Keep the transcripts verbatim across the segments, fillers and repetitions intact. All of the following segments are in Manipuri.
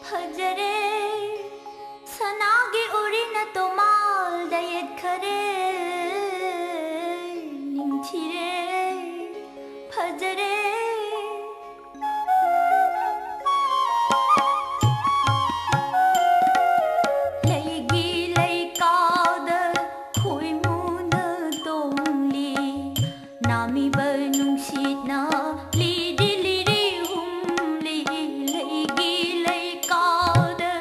ꯐꯖꯔꯦ, ꯁꯅꯥꯒꯤ ꯎꯔꯤꯅ ꯇꯣꯃꯥꯜꯗ ꯌꯦꯠꯈꯔꯦ, ꯅꯤꯡꯊꯤꯔꯦ, ꯐꯖꯔꯦ꯫ ꯂꯩꯒꯤ ꯂꯩꯀꯥꯗ ꯈꯣꯏꯃꯨꯅ ꯇꯣꯡꯂꯤ, ꯅꯥꯃꯤꯕ ꯅꯨꯡꯁꯤꯠꯅ ꯂꯤꯔꯤ ꯂꯤꯔꯤ ꯍꯨꯝꯂꯤ꯫ ꯂꯩꯒꯤ ꯂꯩꯀꯥꯗ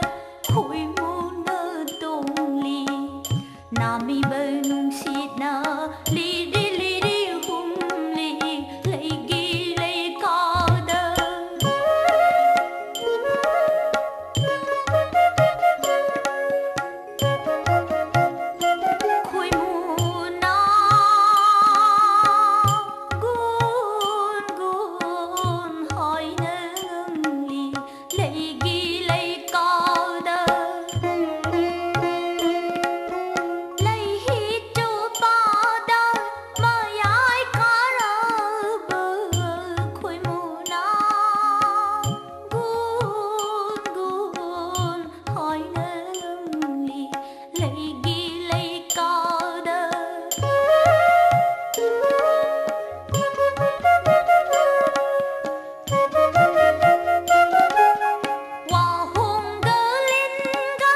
ꯈꯣꯏꯃꯨꯅ ꯇꯣꯡꯂꯤ, ꯅꯥꯃꯤꯕ ꯅꯨꯡꯁꯤꯠꯅ ꯂꯤꯔꯤ ꯂꯤꯔꯤ ꯍꯨꯝꯂꯤ꯫ ꯂꯩꯒꯤ ꯂꯩꯀꯥꯗ ꯈꯣꯏꯃꯨꯅ ꯒꯨꯟ ꯒꯨꯟ ꯍꯥꯏꯅ ꯉꯪꯂꯤ꯫ ꯂꯩꯒꯤ ꯂꯩꯀꯥꯗ ꯂꯩꯍꯤ ꯆꯨꯞꯄꯗ ꯃꯌꯥꯏ ꯀꯥꯔꯕ ꯈꯣꯏꯃꯨꯅ ꯒꯨꯟ ꯒꯨꯟ ꯍꯥꯏꯅ ꯉꯪꯂꯤ꯫ ꯂꯩꯒꯤ ꯂꯩꯀꯥꯗ ꯋꯥꯍꯣꯡꯒ ꯂꯤꯟꯒ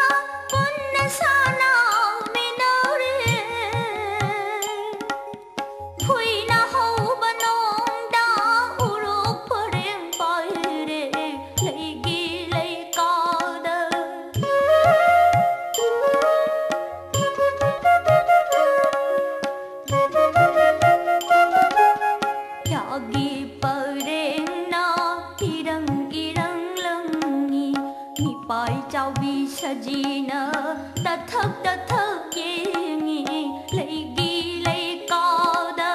ꯄꯨꯟꯅ ꯁꯥꯟꯅꯃꯤꯟꯅꯔꯦ꯫ ꯐꯨꯏꯅ ꯍꯧꯕ ꯅꯣꯡꯗ ꯎꯔꯨꯛ ꯄꯔꯦꯡ ꯄꯥꯏꯔꯦ꯫ ꯂꯩꯒꯤ ꯂꯩꯀꯥꯗ ꯌꯥꯒꯤ ꯄꯔꯦꯡꯅ ꯏꯔꯪ ꯏꯔꯪ ꯂꯪꯉꯤ꯫ ꯃꯤꯄꯥꯏ ꯆꯥꯎꯕꯤ ꯁꯖꯤꯅ ꯇꯊꯛ ꯇꯊꯛ ꯌꯦꯡꯉꯤ꯫ ꯂꯩꯒꯤ ꯂꯩꯀꯥꯗ